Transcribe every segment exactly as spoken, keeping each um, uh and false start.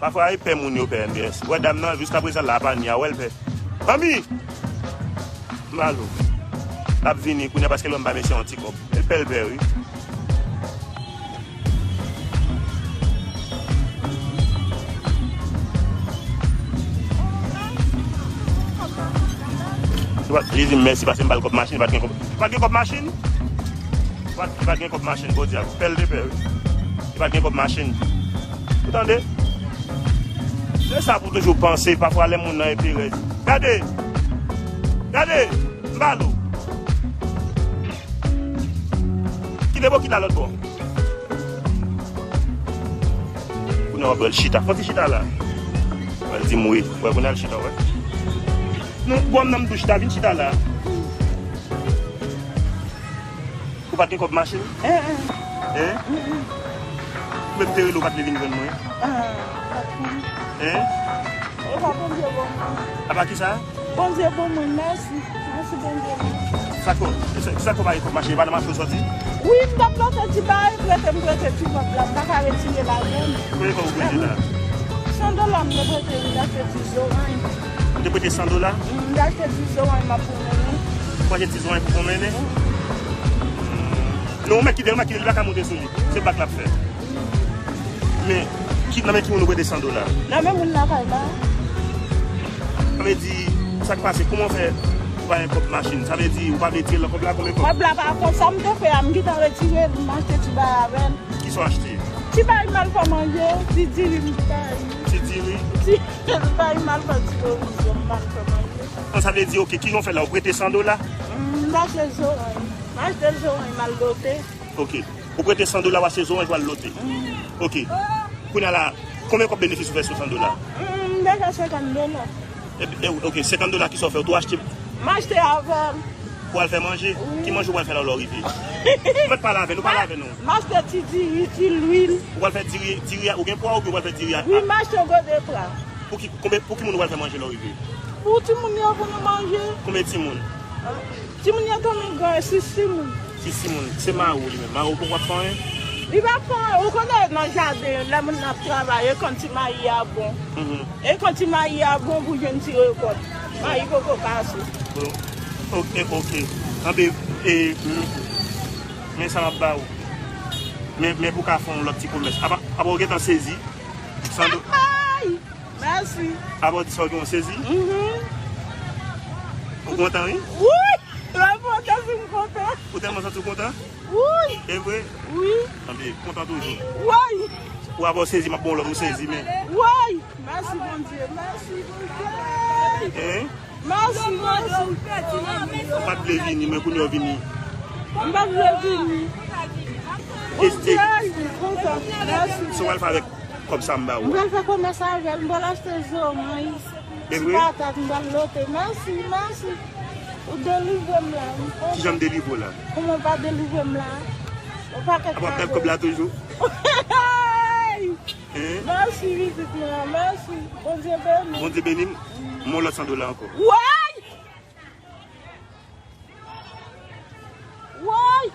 Pafwa, e pè moun yo pè M B S. Wè dam nan, jiska prezan la, pa ni a wè l pè. Manmi! Malo. L ap vini, kounye a, paske l wè m ba mesye yon ti kòb. E pè l pè, wi. Li di m mèsi paske m ba l kòb machin, li pa t gen kòb, li pa t gen kòb machin. Li pa t, li pa t gen kòb machin, Bondye a, pè l te pè, wi. Li pa t gen kòb machin. Ou tande? Se sa pou toujou panse, pafwa lè moun nan enperèz. Gade! Gade! M ba l ou. Kite bokit la lòt bò. Kounye a w ap wè l chita. Fon ti chita la. Wè l di m wi. Wè kounye a l chita, wè. Non, bò m nan m tou chita. Vin chita la. Ou pa t gen kòb machin? Eh, eh. Eh? Ou menm te rele, ou pa t vle vin jwenn mwen? Ah, pa t vin. Eh? E pa Bondye bon mwen. Apa kisa? Bondye bon mwen, mèsi. Mèsi Bondye. Sa ko, sa, sa ko pa gen kòb machin, e pa nan mache w sòti? Wi, m t ap plante ti bagay, prete m prete ti kòb la, m pa ka retire lajan. Konbyen kòb ou prete la? San dola m te prete, m te achte ti zoranj. Ou te prete san dola? M te achte ti zoranj, m ap pwomene. Ou achte ti zoranj pou pwomene? Non, ou mèt kite, ou mèt kite, li pa ka monte sou li. Se bak l ap fè. Men, ki, nan men ki moun ou prete san dola? Nan men moun lakay la. Sa vle di, sa k pase? Kòman w fè ou pa gen kòb machin? Sa vle di, ou pa vle tire nan kòb la, konbyen kòb? Kòb la pa konsa m te fè a, m gentan retire l, m achte ti bagay avè l. Kisa w achte? Ti bagay m al fè manje, ti diri m bay. Ti diri? Ti bagay m al fè ti pwovizyon, m al fè manje. An, sa vle di, oke, kijan w fè la? Ou prete san dola? M achte zoranj. M achte zoranj, m al lote. Oke. Ou prete san dola, w achte zoranj, w al lote. Ok. Kounye a la, konbyen kòb benefis ou fè sou san dola? M deja senkant dola. E, e, ok, senkant dola kisa w fè? Ou tou achte? M achte avè l. Pou al fè manje? Wi. Ki manje ou pral fè la lè w rive? Ou mèt pale avè nou, pale avè nou. M achte ti diri, ti lwil. Ou pral fè diri, diri a, ou gen pwa oubyen ou pral fè diri a? Wi, m achte yon gode pwa. Pou ki, konbyen, pou ki moun ou pral fè manje lè w rive? Pou timoun yo, pou nou manje. Konbyen timoun? Timoun yo tèlman gran, sis timoun. Sis timoun. Se mari w li menm. Mari w poko ap fè anyen? Li pa fè anyen. Ou konnen nan jaden, lè moun nan ap travay, e konn ti mayi a bon. Mhm. E konn ti mayi a bon pou jwenn ti rekòt. Mayi poko kase. Ok, ok. Anben, e, m, men sa m ap ba ou. Men, men pou ka fè yon lòt ti komès. Apa, apa w gentan sezi? San do- Ay! Mèsi. Apa w di sa w gen yon sezi? Mhm. Ou kontan, wi? Wi! Lè m kontan, si m kontan. Ou tèlman santi w kontan? Wi! E vre? Wi. Tande, kontan toujou. Wi! Ou apa w sezi, m ap ba w lòt, ou sezi, men. Wi! Mèsi, Bondye. Mèsi, Bondye. Hein? Mèsi, mèsi. Ou pa t vle vini, men kounye a w vini. M pa t vle vini. Bondye, kontan. Mèsi. Sa w pral fè avèk kòb sa m ba ou? M pral fè komès avè l, m pral achte zo, mayi, ti patat, m pral lote. Mèsi, mèsi. Ou delivre m la. Kijan m delivre w la? Kòman w pa delivre m la? Yon pakèt kado. Ap ap pèp kòb la toujou? Hey! Hein? Mèsi, pitit mwen, mèsi. Bondye beni. Bondye beni m. M yon lòt san dola ankò. Woy! Woy!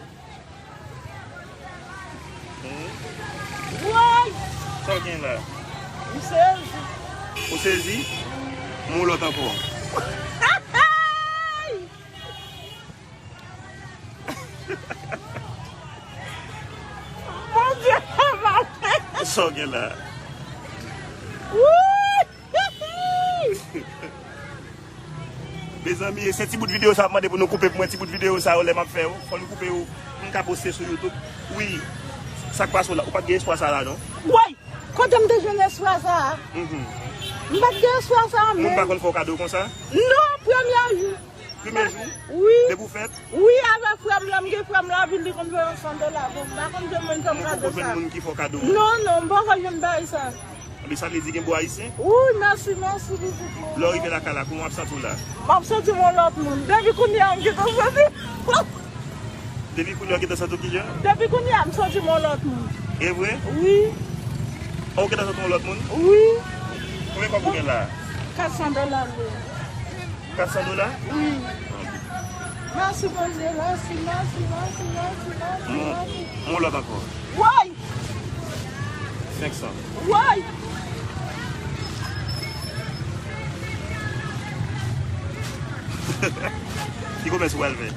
Hmm? Woy! Sa w gen la? M sezi. Ou sezi? M yon lòt ankò. Bondye pa mal. Sa w gen la? Woy! Mezanmi, se ti bout videyo sa ap mande pou nou koupe pou mwen, ti bout videyo sa yo lè m ap fè yo, fò nou koupe yo pou m ka poste sou YouTube. Wi, sa k pase w la, ou pa t gen espwa sa la non. Woy! Kote m te jwenn espwa sa a? Mhm. M pa t gen espwa sa a menm. Moun pa konn fè w kado konsa? Non, premye jou. Premye jou? Wi. Depi w fèt? Wi, avèk frè m la, m gen frè m lavil, li konn voye yon san dola. Bon, m pa konn jwenn moun fè m kado sa. Ou poko jwenn moun ki fè w kado? Non, non, m poko jwenn bagay sa. Anben sa vle di gen bon ayisyen? Wi, mèsi, mèsi, pitit mwen. Lè w rive lakay la, kòman w ap santi w la? M ap santi m yon lòt moun. Depi kounye a, m gentan santi. Depi kounye a, w gentan santi w kijan? Depi kounye a, m santi m yon lòt moun. E vre? Wi. Ou gentan santi w yon lòt moun? Wi. Konbyen kòb ou gen la? Kat san dola m gen. Kat san dola? Wi. Mèsi, Bondye, mèsi, mèsi, mèsi, mèsi, mèsi, mèsi. M yon lòt ankò. Woy! Senk san. Woy! Gwo komès ou pral fè?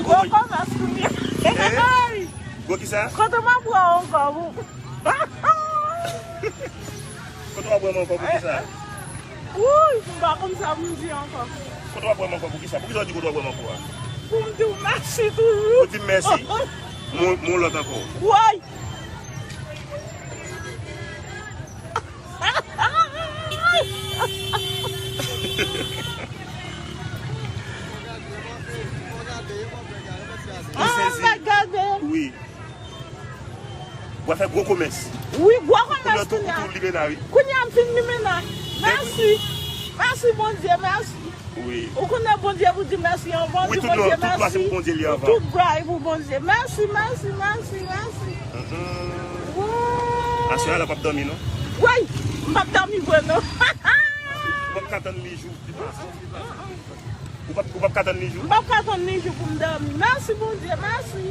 Gwo komès kounye a. Gwo kisa? Kote m ap pran ankò pou. Kote w ap pran m ankò pou kisa? Wouy, m pa konn sa pou m di ankò. Kote w ap pran m ankò pou kisa? Pou kisa w di kote w ap pran m ankò a? Pou m di w mèsi toujou. Ou di m mèsi? Mon, mon lòt ankò. Woy! Ou sezi? Wi. W ap fè gwo komès. Wi, gwo komès kounye a. Kounye a tou, ou tou limena, wi. Kounye a m fin limena. Mèsi. Mèsi, Bondye, mèsi. Wi. Ou konnen Bondye pou di mèsi anvan, di Bondye mèsi. Wi, tout lwa se pou Bondye li anvan. Tout glwa e pou Bondye. Mèsi, mèsi, mèsi, mèsi. Aswè a la p ap dòmi, non? Woy, m p ap dòmi vre, non. M p ap ka tann li jou. Ou p ap, ou p ap ka tann li jou? M p ap ka tann li jou pou m dòmi. Mèsi, Bondye, mèsi.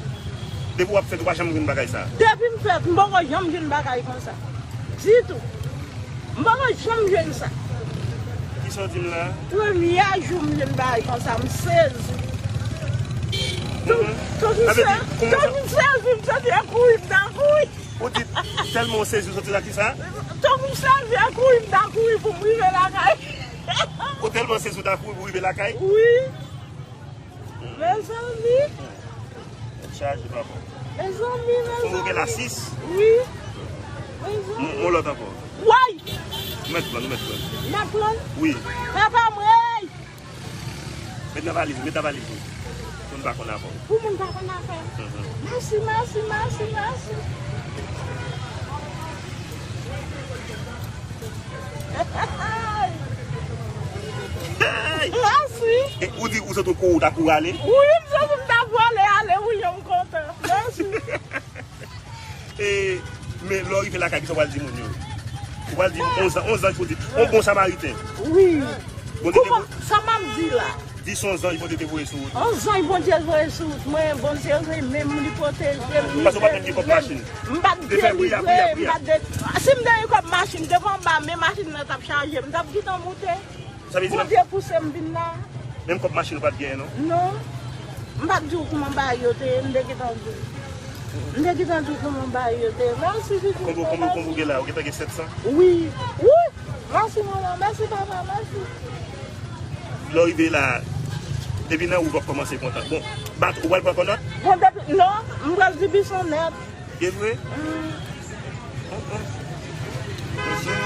Depi w ap fèt, ou pa janm jwenn bagay sa? Depi m fèt, m poko janm jwenn bagay konsa. Ditou. M poko janm jwenn sa. Kisa w di m la? Premye jou m jwenn bagay konsa, m sezi. Tou, tou m sezi, tou m sezi, m soti a kouri, m ta kouri. Ou di tèlman w sezi, w soti la kisa? Tou m sezi a kouri, m ta kouri pou m rive lakay. Ou tèlman sezi, w ta kouri pou w rive lakay? Wi. Mezanmi. Tèt chaje, papa. Mezanmi, mezanmi. Fò w gen la sis. Wi. Mezanmi. Yon lòt ankò. Woy! Ou mèt pran, ou mèt pran. M ap pran? Wi. Papa m, ey! Met nan valiz ou, met nan valiz ou. Pou moun pa konn afè w. Pou moun pa konn afè m. Mèsi, mèsi, mèsi, mèsi. Hey! Mèsi. E ou di ou sot kouri, ou ta kouri ale? Wi, m sot, m ta vole ale, wi, m kontan. Mèsi. E, men lè w rive lakay, kisa w pral di moun yo? Ou pral di yon zanj, yon zanj pou di, yon bon samariten. Wi. Bondye te... Kouman, sa m ap di la? Di se yon zanj Bondye te voye sou wout. Yon zanj Bondye voye sou wout mwen, Bondye renmen m, li pwoteje m, li delivre m. Paske w pa t menm gen kòb machin. M pa t delivre, m pa t de... Si m te gen kòb machin, depi anba men machin nan t ap chaje, m t ap gentan moute. Sa vle di Bondye pouse m vin la. Menm kòb machin ou pa t genyen, non? Non. M pa t di w kouman bagay yo te ye, m te gentan di w. M te gentan di w kouman bagay yo te ye. Mèsi, Jezi. Konbo, konbo, konbo gen la, ou gentan gen sèt san? Wi. Wi. Mèsi, manman. Mèsi, papa. Mèsi. Lè w rive la, depi nan wout w ap kòmanse kontan. Bon, bat, ou pral pran kònòt? Bon, depi, non, m pral di bison nèt. E vre? Mm. Mm, mm. Mesye,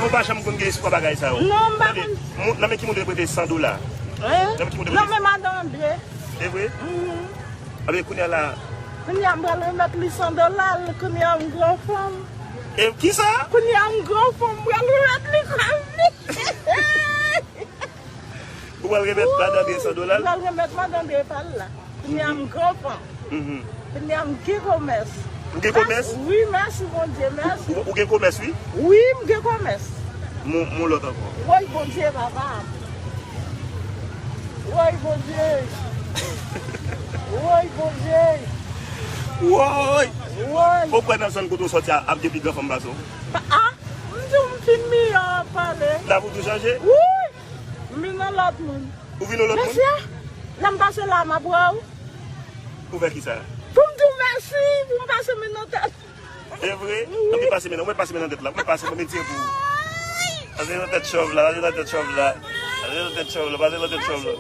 ou pa janm konn gen espwa bagay sa yo. Non, m pa konn. Tande, moun, nan men ki moun yo te prete san dola? Hein? Nan men ki moun yo te prete? Nan men madan Andre. E vre? Mhm. Anben, kounye a la. Kounye a m pral remèt li san dola l, kounye a m gran fanm. E kisa? Kounye a m gran fanm, m pral remèt li kòb li. Ou pral remèt madan Andre san dola l? M pral remèt madan Andre pa l la. Kounye a m gran fanm. Mhm. Kounye a m gen komès. Ou gen komès? Wi, mèsi Bondye, mèsi. Ou, ou gen komès, wi? Wi, m gen komès. Mon, mon lòt ankò. Woy, Bondye, papa. Woy, Bondye. Woy, Bondye. Woy! Woy! Ou kwè nan zòn kote w sòti a, ap gen pi gran fanm pase w? Ah, m di w m fin miyò ap pale. Lavi w tou chanje? Wi! M vin yon lòt moun. Ou vin yon lòt moun? Mesye, lè m pase la, m ap wè w. Pou fè kisa? Pou m di w mèsi, pou m pase men nan tèt. E vre? Wi. Anpi pase men nan, ou mèt pase men nan tèt la, ou mèt pase men nan tèt pou ou. Pase nan tèt chòv la, pase nan tèt chòv la. Pase nan tèt chòv la, pase nan tèt chòv la.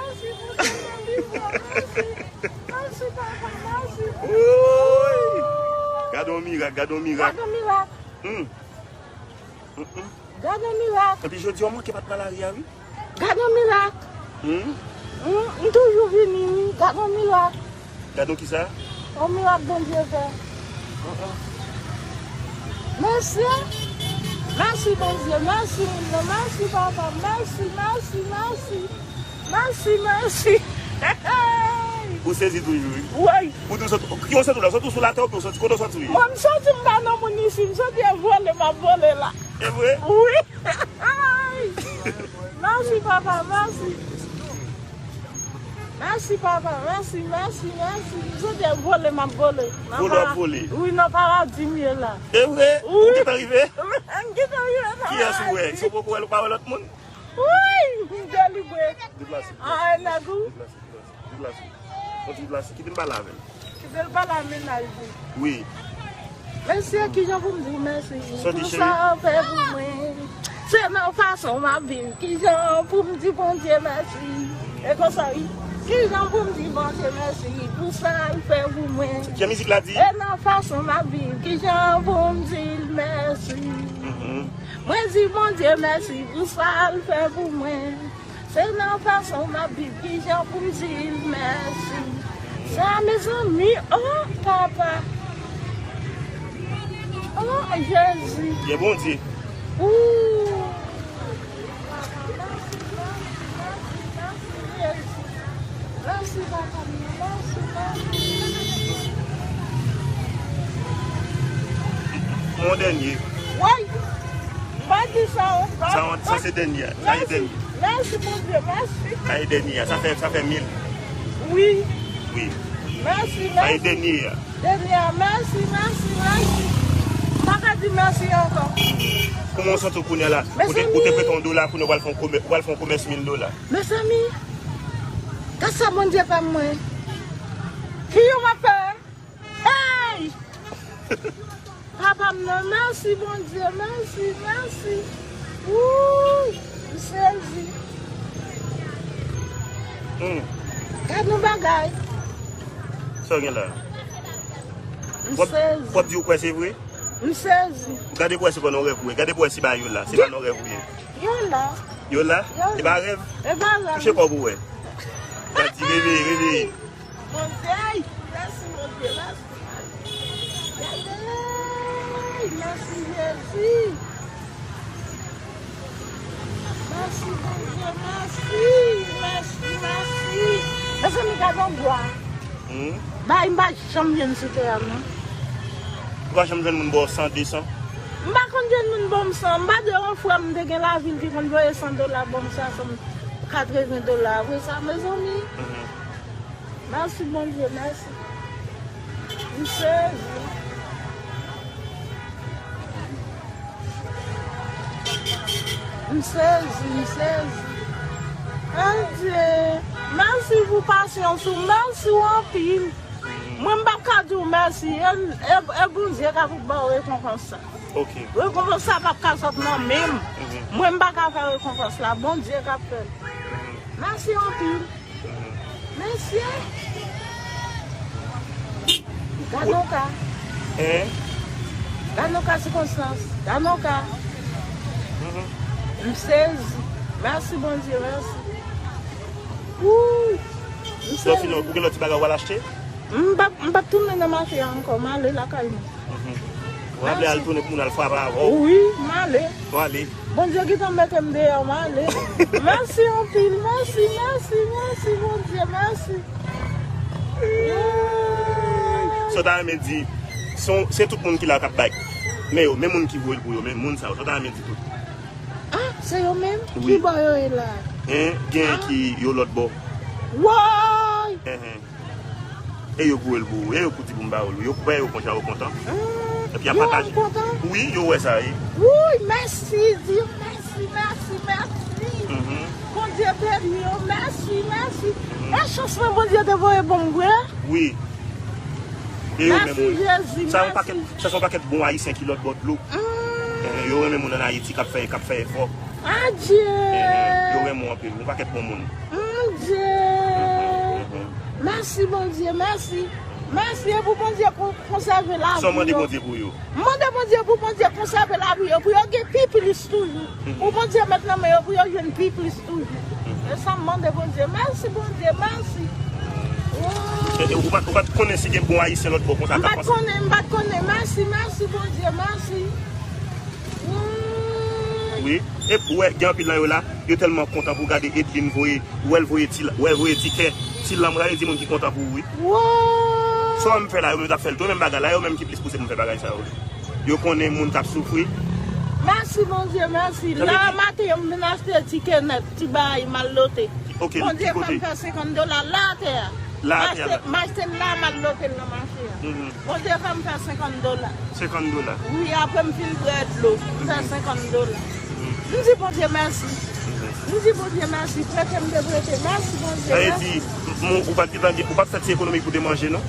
Mèsi, mèsi, mèsi, mèsi, mèsi, papa, mèsi. Woy! Gade yon mirak, gade yon mirak. Gade yon mirak. Hmm. Hmm, hmm. Gade yon mirak. Epi jodi a, w manke pa t nan lari a, wi. Gade yon mirak. Hmm? Hmm, m toujou vini, wi. Gade yon mirak. Gade yon kisa? Yon mirak Bondye fè. Hmm, hmm. Mèsi. Mèsi, Bondye. Mèsi, moun nan. Mèsi, papa. Mèsi, mèsi, mèsi. Mèsi, mèsi. Ou sezi toujou, wi. Wi. Ou di w sot, ki w sot la? Sot ou sou latè oubyen w soti kote w soti? Mwen, m soti, m pa nan moun isi. M soti e vole, m ap vole la. E vre? Wi. Mèsi, papa, mèsi. Mèsi, papa, mèsi, mèsi, mèsi. M soti ap vole, m ap vole. Vole, w ap vole. Wi, nan paradi m ye la. E vre? Wi. Ou gentan rive? M gentan rive nan paradi. Kiyès ou wè? Si w poko wè l, ou pa wè lòt moun? Wi, m delivre. Deplase, deplase, deplase, deplase, deplase. Yon ti deplase, kite m pale avè l. Kite l pale a mennaj li. Wi. Mesye, kijan pou m di w mèsi pou sa w fè pou mwen? Se nan fason m ap viv. Kijan pou m di Bondye mèsi? E konsa, wi. Kijan pou m di Bondye mèsi pou sa l fè pou mwen? Jan mizik la di. E nan fason m ap viv. Kijan pou m di l mèsi? Mhm. Mwen di Bondye mèsi pou sa l fè pou mwen. Se nan fason m ap viv, kijan pou m di l mèsi. Sa, mezanmi, oh, papa. Oh, Jezi. Byen Bondye. Ooh. Mèsi, papa m nan, mèsi, mèsi. Yon dènye. Woy! M pa di sa ankò. Sa, sa se dènye a. Sa e dènye. Mèsi, Bondye, mèsi. Sa e dènye a. Sa fè, sa fè mil. Wi. Wi. Mèsi, mèsi. Sa e dènye a. Dènye a, mèsi, mèsi, mèsi. M pa ka di mèsi ankò. Kòman w santi w kounye a la? Ou te, ou te prete yon dola, kounye a w al fè yon komè-, w al fè yon komès mil dola. Mezanmi, gad sa Bondye fè mwen. Ki yo m ap fè? Hey! Papa m nan, mèsi Bondye, mèsi, mèsi. Wouy, m sezi. Hmm. Gad yon bagay. Sa w gen la? M sezi. W ap, w ap di w kwè se vre? M sezi. Gade pou wè si pa nan rèv ou ye. Gade pou wè si pa yo la. Se pa nan rèv ou ye. Yo la. Yo la? Yo la. E pa rèv? E pa rèv. Touche kò pou wè. Gad di reveye, reveye. Bondye, mèsi, Bondye, mèsi. Gade, mèsi, Jezi. Mèsi, Bondye, mèsi, mèsi, mèsi. Mezanmi, gade yon bwa. Hmm? Bay, m pa janm jwenn sou tè a, non. Ou pa janm jwenn moun ba w san, de san? M pa konn jwenn moun ban m san. M pa di yon frè m te gen lavil ki konn voye san dola ban m, sa san katreven dola. Apre sa, mezanmi. Mhm. Mèsi, Bondye, mèsi. M sezi. M sezi, m sezi. Bondye, mèsi pou pasyans ou, mèsi w anpil. Mwen, m p ap ka di w mèsi. E, e, e Bondye k ap ba w rekonpans sa. Ok. Rekonpans sa p ap ka sot nan men m. Mhm. Mwen, m pa ka fè rekonpans la. Bondye k ap fè l. Mhm. Mèsi anpil. Mhm. Mesye. Gade yon ka. Hein? Gade yon ka sikonstans. Gade yon ka. Mhm. M sezi. Mèsi, Bondye, mèsi. Wouy. M sezi. Lè w fini, ou gen lòt ti bagay ou pral achte? M p ap, m p ap tounen nan mache a ankò, m ale lakay mwen. Mhm. Ou raple al tounen pou moun al frape avè w? Wi, m ale. Ou ale. Bondye gentan mete m deyò, m ale. Mèsi anpil, mèsi, mèsi, mèsi, Bondye, mèsi. Sa w ta renmen di, se, se tout moun ki la k ap bay. Men yo, men moun ki voye l pou yo, men moun sa yo, sa w ta renmen di tout. Ah, se yo menm? Wi. Ki bò yo ye la? Hein, gen ki yo lòt bò. Woy! Hein, hein. E yo voye l pou ou, e yo pou di pou m ba ou l, wi. Yo wè yo kontan, yo kontan. Hmm, epi y ap pataje. Yo kontan? Wi, yo wè sa, wi. Wouy, mèsi, di yo mèsi, mèsi, mèsi. Mhm. Bondye beni yo, mèsi, mèsi. Mhm. E chans mwen Bondye te voye ban m vre. Wi. E yo menm, wi. Mèsi, Jezi, mèsi. Sa yon pakèt, sa se yon pakèt bon Ayisyen ki lòt bò dlo. Hmm. Eh, yo renmen moun ann Ayiti k ap fè, k ap fè efò. Adye! Eh, yo renmen w anpil. Yon pakèt bon moun. Mon Dye! Mhm, mhm. Mèsi, Bondye, mèsi. Mèsi, e pou Bondye kon-, konsève lavi yo. Sa w mande Bondye pou yo? M mande Bondye pou Bondye konsève lavi yo, pou yo gen pi plis toujou. Mhm. Pou Bondye met nan men yo, pou yo jwenn pi plis toujou. Mhm. E sa m mande Bondye. Mèsi, Bondye, mèsi. Oh. E, e, ou pa, ou pa t konnen si gen bon Ayisyen lòt bò konsa k ap panse? M pa t konnen, m pa t konnen. Mèsi, mèsi, Bondye, mèsi. Wi. E ou wè, gen anpil nan yo la, yo tèlman kontan pou gade Edline voye, wè l voye ti, wè l voye ti kè, ti lanm, gade di moun ki kontan pou ou, wi. Sa w wè m fè la, yo menm t ap fè l tou, menm bagay la, yo menm ki plis pouse pou m fè bagay sa yo. Yo konnen moun k ap soufri. Mèsi, Bondye, mèsi. La maten, yo m vin achte ti kenèt, ti bagay, m al lote. Ok, Bondye fè m fè senkant dola la atè a. La atè a. M achte, m achte l la, m al lote l nan mache a. Mhm. Bondye fè m fè senkant dola. Senkant dola. Wi, apre m fin bwè dlo, m fè senkant dola. Mhm. M di Bondye mèsi. Mhm. M di Bondye mèsi, prete m te prete. Mèsi Bondye. Sa vle di, m- ou pa t gentan gen, ou pa t fè ti ekonomi pou te manje, non?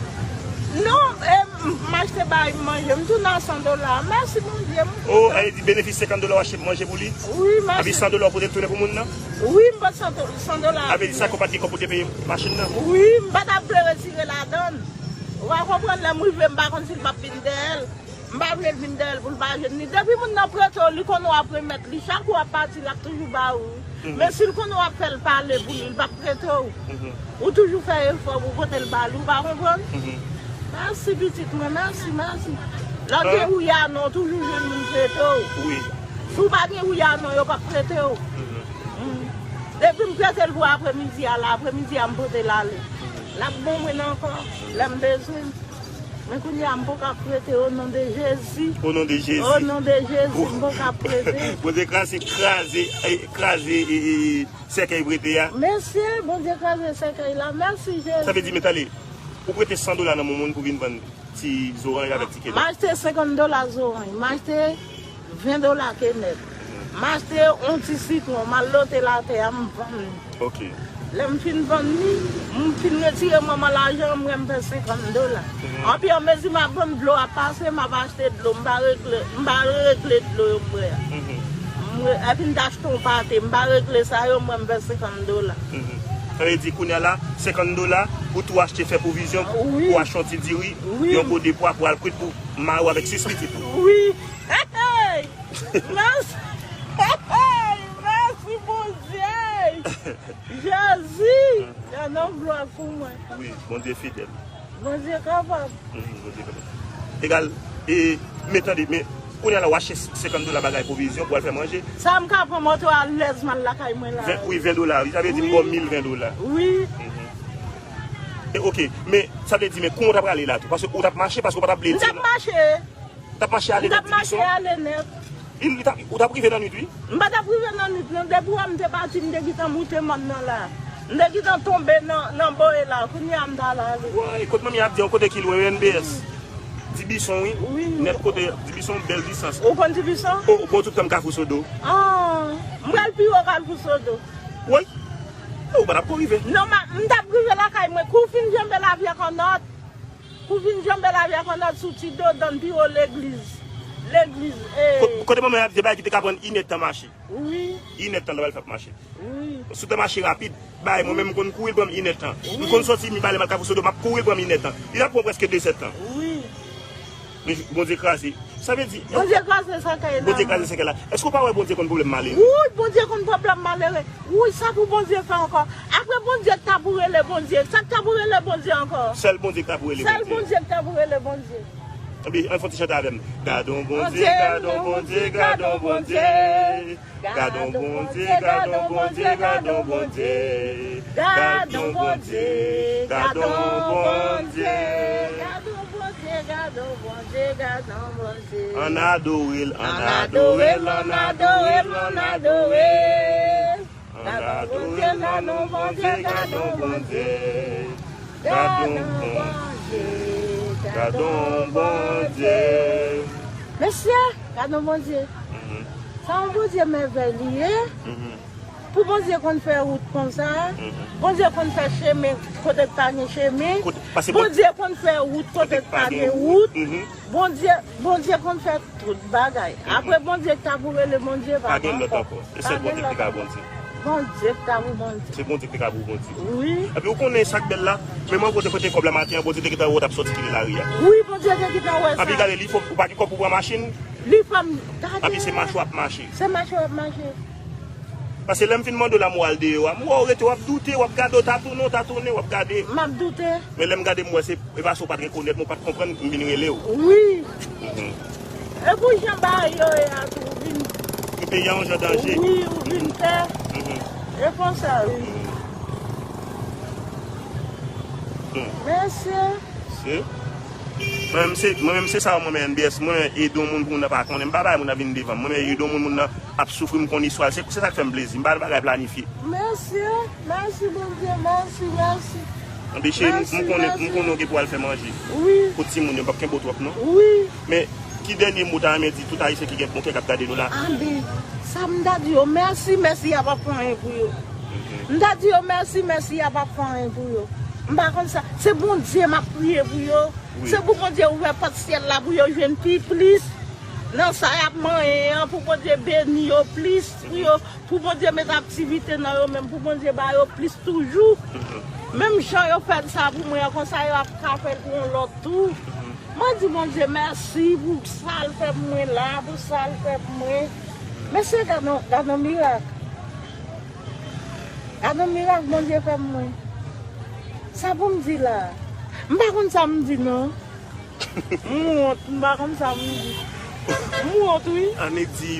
Non, e, m- m achte bay manje, m tounen a san dola. Mèsi Bondye. M Oh, kontan. Sa vle di benefis senkant dola w achte manje pou li? Wi, mèsi. Epi san dola w pote l tounen pou moun nan? Wi, m pote san, san dola. Sa vle di sa ke w pa t gen kòb pou te peye machin nan? Wi, m pa t ap vle retire ladan l. Ou pa konprann, lè m rive, m pa konn si l p ap vin dèyè l. M pa vle l vin dèyè l pou l pa jwenn li. Depi moun nan prete w, li konnen w ap remèt li. Chak ou ap pati, l ap toujou ba ou. Mhm. Men si l konnen w ap fè l pale pou li, l p ap prete w. Mhm. Ou toujou fè efò pou pote l ba li, ou pa konprann? Mhm. Mèsi pitit mwen, mèsi, mèsi. Lè w gen Ah. wouya non, ou toujou jwenn moun prete w. Wi. Si w pa gen wouya non, yo p ap prete w. Mhm. Mm. Depi m prete l pou apremidi a la, apremidi a m pote l ale. Mhm. L ap bon mwen ankò, lè m bezwen l. Men kounye a m poko ap prete o non de Jezi. O non de Jezi. O non de Jezi, m poko ap prete. Bondye kraze, kraze, eh, kraze, eh, eh, sèkèy prete a. Mesye, Bondye kraze sèkèy la. Mèsi Jezi. Sa vle di, men tande, ou prete san dola nan men yon moun pou vin vann ti zoranj avèk ti kenèp. M achte senkant dola zoranj. M achte ven dola kenèp. M achte yon ti sitwon, m al lote l atè a, m vann li. Ok. Lè m fin vann li, m fin retire manman lajan an, m wè m fè senkant dola. Mhm. Anpi anmezi m ap vann, dlo ap pase, m ap achte dlo, m pa regle, m pa regle dlo yo m bwè a. Mhm. M re- epi m t achte yon pate, m pa regle sa yo, m wè m fè senkant dola. Mhm. Sa vle di, kounye a la, senkant dola, ou tou achte fè pwovizyon, Wi. Ou achte yon ti diri, Wi. Yon po de pwa pou al kwit pou mari w avèk sis pitit ou. Wi. Hey, hey! Mèsi. Hey, hey! Mèsi, Bondye! Jezi! Gade yon glwa pou mwen. Wi, Bondye fidèl. Bondye kapab. Mhm, Bondye kapab. Egal, e, men tande, men, kounye a la, w achte senkant dola bagay pwovizyon pou al fè manje. Sa m ka pran moto alèz m al lakay mwen la. Ven, wi, ven dola, wi. Sa vle di m Wi. Ba w mil ven dola. Wi. Mhm. E, ok, men, sa vle di, men, kouman w t ap prale la tou? Paske ou t ap mache, paske ou pa t ap vle M t ap mache. T ap mache ale M t ap nèt, mache Dibison? Ale nèt. Li, li t ap, ou t ap rive nan nwit, wi. M pa t ap rive nan nwit, non. Depi w wè m te pati, m te gentan moute mòn nan la. M te gentan tonbe nan, nan boye la. Kounye a m t al ale. Woy, kote manmi ap di, yon kote ki lwen, wi, N B S. Dibison, wi. Wi. Nèt kote, Dibison, bèl distans. Ou konn Dibison? O, bon, tout tan m Kafou Sodo. Ah, m pral pi wo Kafou Sodo. Woy. Ou pa t ap ko rive. Non, ma, m t ap rive lakay mwen. Kou fin janbe lavyak annòt. Pou vin janbe lavyak annòt sou ti dodan pi wo legliz. Legliz, e. Ko- Kote manman ap di bagay ki te ka pran inèdtan mache. Wi. Inèdtan l pral fè ap mache. Wi. Si w te mache rapid, bay mwen menm m konn kouri l pran m inèdtan. M Wi. Konn sòti mi pale m al Kafou Sodo, m ap kouri l pran m inèdtan. Li t ap pran prèske de zèdtan. Wi. Men Bondye kraze. Sa vle di, Bondye kraze sèkèy la. Bondye kraze sèkèy la. Èske w pa wè Bondye konn pwoblèm malere? Wi, Bondye konn pwoblèm malere. Wi, sa pou Bondye fè ankò? Apre Bondye k ta pou rele Bondye. Sa k ta pou rele Bondye ankò? Sèl Bondye k ta pou rele Bondye. Sèl Bondye k ta pou rele Bondye. Ebyen, ann fè yon ti chante avè m. Gadon Bondye, gadon Bondye, gadon Bondye. Gadon Bondye, gadon Bondye, gadon Bondye. Gadon Bondye, gadon Bondye. Gadon Bondye, gadon Bondye, gadon Bondye. Ann adore l, ann adore l, ann adore l, ann adore l. Ann adore l, gadon Bondye, gadon Bondye. Gadon Bondye, gadon Bondye. Mesye, gadon Bondye. Mhm. Sa yon Bondye mèvèy li ye. Mhm. Pou Bondye konn fè wout konsa, mhm, Bondye konn fè chemen kote k pa gen chemen, kote, paske Bon- Bondye konn fè wout kote k pa gen wout, mhm, Bondye, Bondye konn fè tout bagay. Mhm. Apre Bondye k ta pou rele Bondye, pa gen lòt ankò. E sèl Bondye ki te ka Bondye. Bondye k ta pou Bondye. Se Bondye ki te ka pou Bondye. Wi. Epi ou konnen sa k bèl la, menm an kote kote kòb la maten an, Bondye te gentan wè w t ap sòti kite lari a. Wi, Bondye te gentan wè sa. Epi gade, li fò ou pa gen kòb pou pran machin. Li fè m gade. Epi se mache w ap mache. Se mache w ap mache. Paske lè m fin mande w la, m wè w al deyò a, m wè w rete, w ap doute, w ap gade, w ta tounen, w ta tounen, w ap gade. M ap doute. Men lè m gade, m wè se, e paske w pa t rekonèt mwen, w pa t konprann, m vin rele w. Wi. Mhm. E pou jan bagay yo ye a tou, ou vin. Pou peyi a yon jan danje. Wi, ou vin pè. Mhm. E konsa, wi. Mhm. Hmm. Mesye. Se. Mwen menm se, mwen menm se sa, mwen menm N B S, mwen ede yon moun pou moun nan pa konnen, m pa bay moun nan vin devan m. Mwen menm ede yon moun, moun nan ap soufri, m konn istwa l. Se, se sa k fè m plezi. M pa bagay planifye. Mèsi, mèsi Bondye, mèsi, mèsi. Anpi cheri, m, mèsi, m konnen, mèsi, m konnen w gen pou al fè manje. Wi. Pou timoun yo, m p ap kenbe w twòp non. Wi. Men, Ki dènye mo w ta renmen di tout Ayisyen ki gen bon kè k ap gade nou la? Amen. Sa m ta di yo, mèsi, mèsi, y a p ap fè anyen pou yo. M ta di yo, mèsi, mèsi, y a p ap fè anyen pou yo. M pa konn sa. Se Bondye m ap priye pou yo. Wi. Se pou Bondye ouvè pòt syèl la pou yo jwenn pi plis nan sa y ap manyen an, pou Bondye beni yo plis, pou yo, pou Bondye met aktivite nan yo menm, pou Bondye ba yo plis toujou. Mhm. Menm jan yo fè sa pou mwen an, konsa yo ap ka fè l pou yon lòt tou. Mhm. Mwen di Bondye mèsi pou sa l fè pou mwen la, pou sa l fè pou mwen. Mesye, gade yon, gade yon mirak. Gade yon mirak Bondye fè pou mwen. Sa pou m di la? M pa konn sa m di non. M wont, m pa konn sa m di. M wont, wi. Annik di,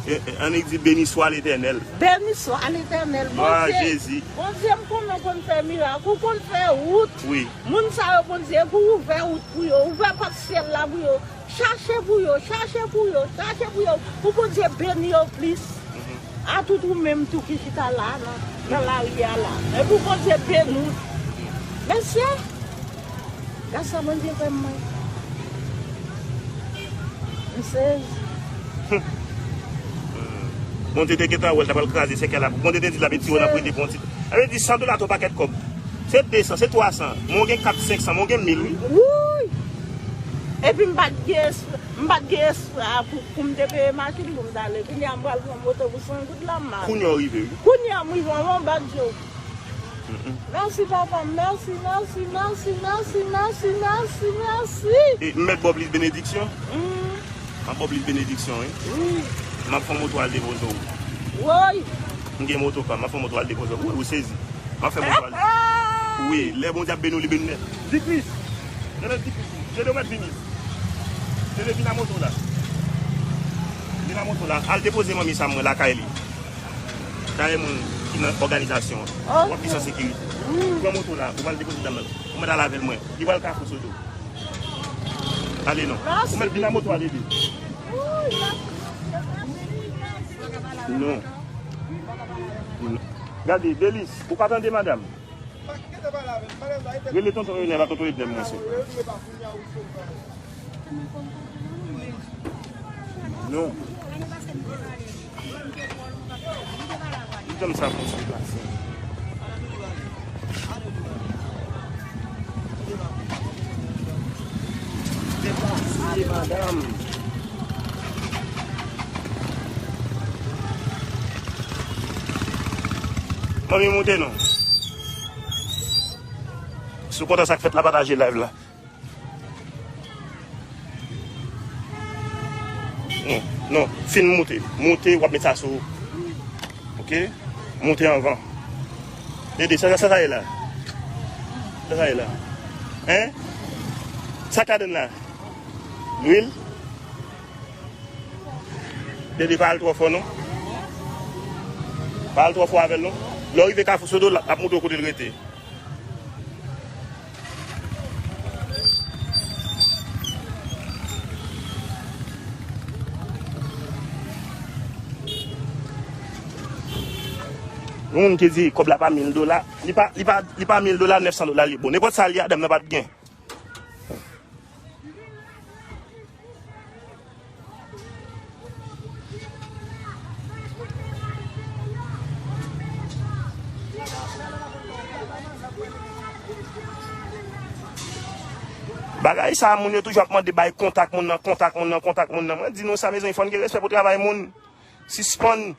eh, eh, annik di, beni swa Letènèl. Beni swa Letènèl. Glwa a Jezi. Bondye, m konnen w konn fè mirak, ou konn fè wout. Wi. Moun sa yo, Bondye, pou ouvè wout pou yo, ouvè pòt syèl la pou yo. Chache pou yo, chache pou yo, chache pou yo, pou Bondye beni yo plis. Mhm. A tout ou menm tou ki chita la, nan, nan lari a la. E pou Bondye beni w. Mesye, gad sa Bondye fè mwen. M sezi. Bondye te gentan wè l t ap al kraze sèkèy la. Bondye te di l ap etire w nan prete pou yon ti. Sa vle di san dola te yon pakèt kòb. Se de san, se twa san. Mwen gen kat, senk san, mwen gen mil, wi. Wouy! Epi m pa t gen espwa, m pa t gen espwa pou, pou m te peye machin pou m t ale. Kounye a m pral pran moto pou san goud la m ale. Kounye a w rive, wi. Kounye a m rive, yon bak djo. Mm-mm. Mèsi, papa m. Mèsi, mèsi, mèsi, mèsi, mèsi, mèsi, mèsi. E, m mèt ba w plis benediksyon? Mm. M ap ba w plis benediksyon, wi. Wi. M ap fè yon moto al depoze w. Woy! M gen moto pa m, m ap fè yon moto al depoze w. Wi, ou sezi. M ap fè moto al. Wi, lè Bondye ap beni w, li beni w nèt. Di Kris. Non, non, di Kris. Jede w mèt vini. Jede vin a moto la. Vin a moto la. Al depoze manmi sa mwen lakay li. Kay moun ki nan òganizasyon an. Ok. W ap vin san sekirite. Wi. Pran moto la, ou pral depoze dam nan. Ou mèt al avè l mwen. Li pral Kafou Sodo. Ale non. Ou mèt vin a moto a, Dede. Non. Non. Gade, Delis, ou pa tande madanm? Rele tonton Enèl a, tonton Ednèm nan se. Non. Li janm sa pou sou plas. Deplase, madanm. Manmi, moute non. Si w kontan sa k fèt la, pataje live la. Non, non, fin moute. Moute, w ap met sa sou. Ok? Moute anvan. Dede, sa, sa, sa ye la? Sa, sa ye la? Hein? Sa k ladann la? Lwil? Dede, pa al twò fò non. Pa al twò fò avè l non. Lè w rive Kafou Sodo, l ap, l ap montre w kote l rete. Yon moun ki di kòb la pa mil dola, li pa, li pa, li pa mil dola, nèf san dola li bon. Nenpòt sa li a, dam nan pa t gen. Bagay sa a, moun yo toujou ap mande bay kontak moun nan, kontak moun nan, kontak moun nan. Mwen di nou sa, mezanmi, fò n gen respè pou travay moun. Sispann.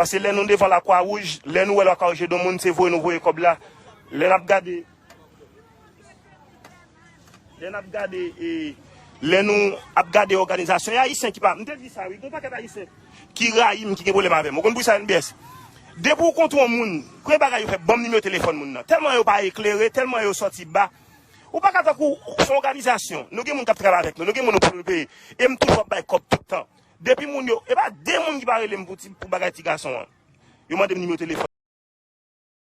Paske lè nou devan Lakwa Wouj, lè nou wè Lakwa Wouj ede yon moun, se voye nou voye kòb la. Lè n ap gade, Lè n ap gade, e, lè nou ap gade òganizasyon, e Ayisyen ki pa, m te di sa wi, gen pakèt Ayisyen ki rayi m, ki gen pwoblèm avè m. Ou konn poukisa N B S? Depi w kontre yon moun, premye bagay yo fè, ban m nimewo telefòn moun nan. Tèlman yo pa eklere, tèlman yo sòti ba. Ou pa ka tankou, se yon òganizasyon. Nou gen moun k ap travay avèk nou, nou gen moun pou nou peye. E m toujou ap bay kòb tout tan. Depi moun yo, e pa de moun ki pa rele m pou ti, pou bagay ti gason an. Yo mande m nimewo telefòn.